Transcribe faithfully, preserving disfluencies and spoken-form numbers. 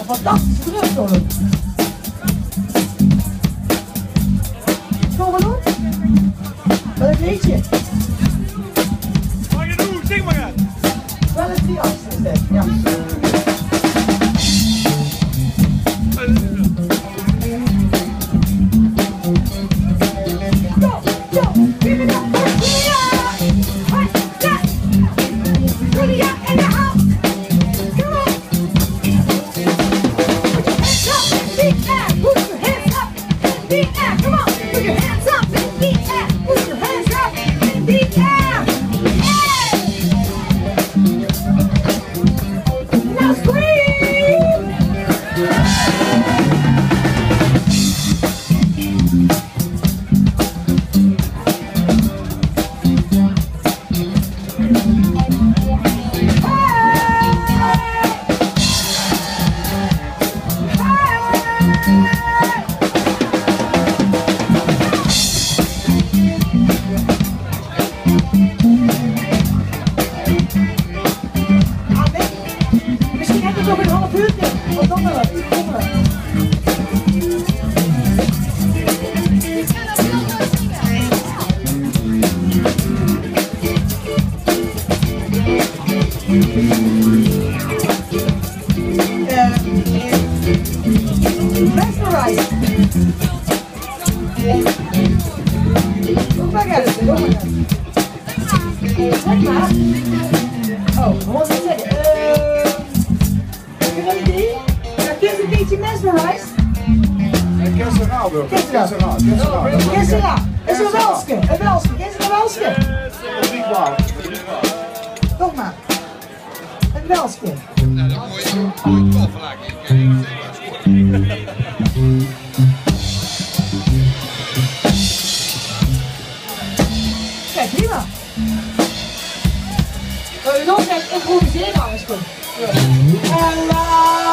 Fantastische brug, hoor. Kom maar op. Welk leedje? Mag je doen, zing maar eens. Wel een drie achtste, ja. Go, go, give it up for Julia. Hey, yeah. Julia in the house. Come on. Put your hands up in the air. Put your hands up in the air. Come on. Put your hands up in the air. Put your hands up in the air. Hey. Now scream. Misschien heb ik nog een half uurtje. Wat dan wel? Eh, Mesmerize. Kom maar eens, kom maar eens. Zeg maar. Oh, wat moet ik zeggen? Eh, heb je een idee? Ja, kun je een beetje Mesmerize? Kessera, Kessera, Kessera. Kessera. Is er een welske? Een welske. Is er een welske? Nog maar. Een welske. Kijk, prima. We doen het improviseren, alles goed. En, eh,